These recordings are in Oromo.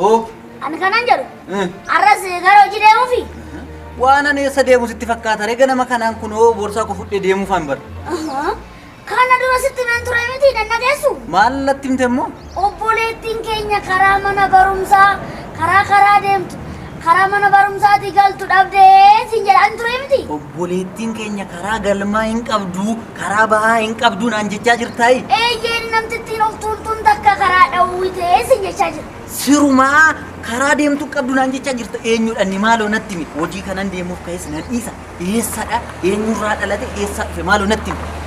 Oo. Ani kanan jedhu. Har'as gara hojii deemuufi? Waan ani eessa deemu sitti fakkaata ree ganama kanaan kunoo boorsaa koo fudhee deemuufaan bara. Kana dura sitti nan ture miti nan dhageessu. Maal natti himte immoo? Obboleettiin keenya karaa mana barumsaa karaa karaa deemtu karaa mana barumsaatii galtu dhabdee siin jedhaan ture miti. Obboleettiin keenya karaa galmaa hin qabdu, karaa bahaa hin qabdu naan jechaa jirtaayi? Eeyyeen namtittiin of tuultuun takka karaa dhawwitee siin jechaa jira. Sirumaa karaa deemtu qabdu naan jechaa jirta. Eenyudha inni maaloo natti himi. Hojii kanan deemuuf ka'es nan dhiisa. Eessadha? Eenyurraa dhalate? Eessaa dhufe? Maaloo natti himi.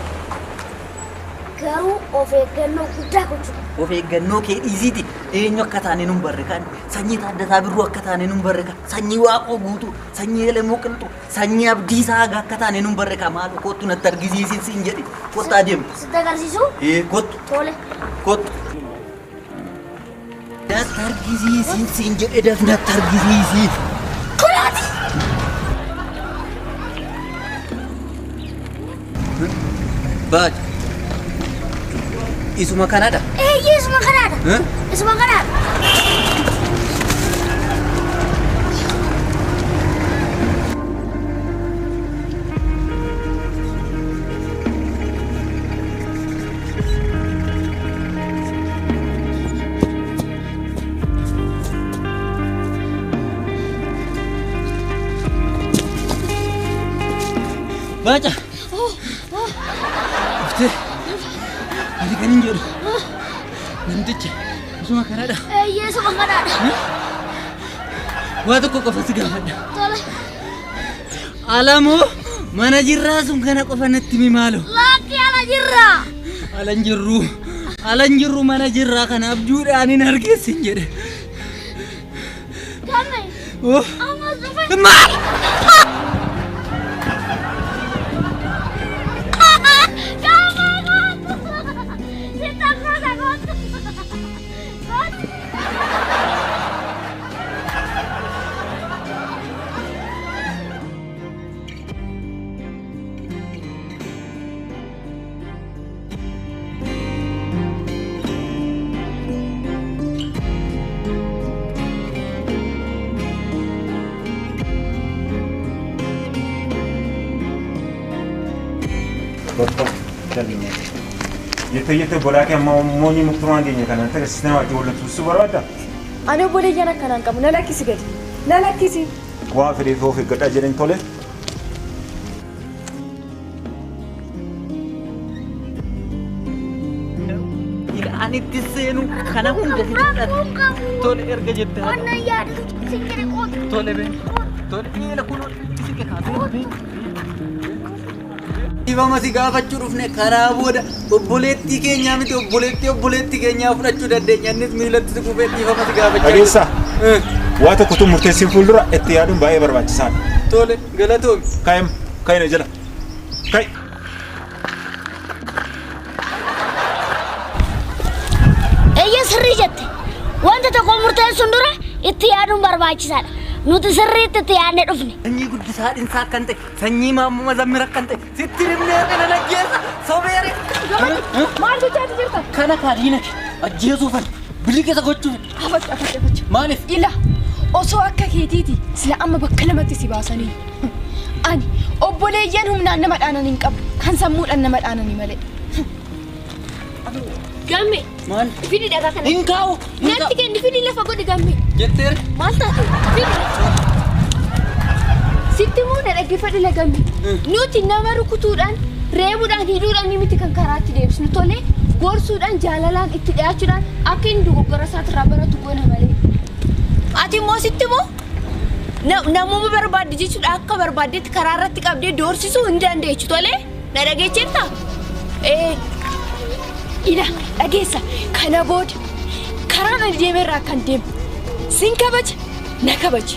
Garuu of eeggannoo guddaa gochuu qabda. Of eeggannoo kee dhiisiiti. Eenyu akka taane nun barre kan. Sanyii Taaddasaa Birruu akka taane nun barre kan. Sanyii Waaqoo Guutuu, sanyii Elemoo Qilxuu, sanyii Abdiisaa Aagaa akka taane nun barre kan. Maaloo kottu natti argisiisin siin jedhi. Kottu adeemu. Sitti agarsiisuu? Ee kottu. Tole. Kottu. Natti argisiisin siin jedhe daf natti argisiisi. Kulaati! Baaj. Isuma kanadha. Eeyyee isuma kanaadha. Eh? Isuma kanaadha. Baaca. Dhuftee. Ani kan hin jedhu. Namtichi isuma kanadha. Eeyyee isuma kanaadha. Waa tokko qofa si gaafadha. Tole. Alamoo mana jirraa sun kana qofa natti himi maaloo. Lakki ala jirra. Ala hin jirru. Ala hin jirru mana jirraa kana abjuudhaan hin argeessin jedhe. Gamme. Oh. Ammas dhufe. Maal? Gamme kootu. Sitta koota kootu. Kootu. Bakka darbinya. Jettee jettee bolaa kee amma moonyi muktumaan keenya kana agarsiisnee wajjin wal tuusuu barbaadda? Ani obboleeyyan akkanaan qabu na lakkisi gadi. Na lakkisi. Waan fedheef of eeggadhaa jedheen tole. Ani itti seenu kana hunda si fudhate. Tole erga jette haa ta'u. Wannan yaadatu sin jedhe kootu. Tole bee. Tole miila kunoo itti siqe kaasee bee. Dhiifama si gaafachuu dhufne karaa booda obboleettii keenyaa miti obboleettii obboleettii keenyaa fudhachuu dandeenya. Innis miilatti si kufee dhiifama si gaafachaa jira. Dhageessaa? Waa tokko tun murteessiin fuuldura itti yaaduun baay'ee barbaachisaadha. Tole galatoomi. Ka'i ka'i na jala. Ka'i. Eeyyee sirrii jette. Wanta tokko murteessuun dura itti yaaduun barbaachisaadha. Nuti sirriitti itti yaadnee dhufne. Sanyii guddisaa dhinsaa akkan ta'e, sanyii maammoo mazammir akkan ta'e, sitti himnee kana naggeessa sobeere. Maal gochaati jirta? Kana kaadiina kee ajjeesuufan bilisa gochuuf. Afachu afachu afachu. Maaliif? Ila osoo akka keetiiti sila amma bakka lamatti si baasanii. Ani obboleeyyan humnaan nama dhaanan hin qabu kan sammuudhaan nama dhaanani malee. Gamme. Maal? Fidi dhagaa kana. Hin kaa'u. Hin Natti kaa'u. kenni fidi lafa godhi gamme. Jetteere. Maal taate? Fidi. Sitti immoo na dhaggeeffadhu la gamme. Nuti nama rukutuudhaan, reebuudhaan, hidhuudhaan miti kan karaatti deebisnu tolee gorsuudhaan, jaalalaan itti dhiyaachuudhaan akka inni dogoggora isaatirraa baratu goona malee. Ati immoo sitti immoo namuma barbaadde jechuudha akka barbaaddetti karaa irratti qabdee doorsisuu hin dandeechu tolee na dhageecheetta? Ee. Ila dhageessa kana booda karaan ani deemerraa kan deemu sin kabaja na kabaji.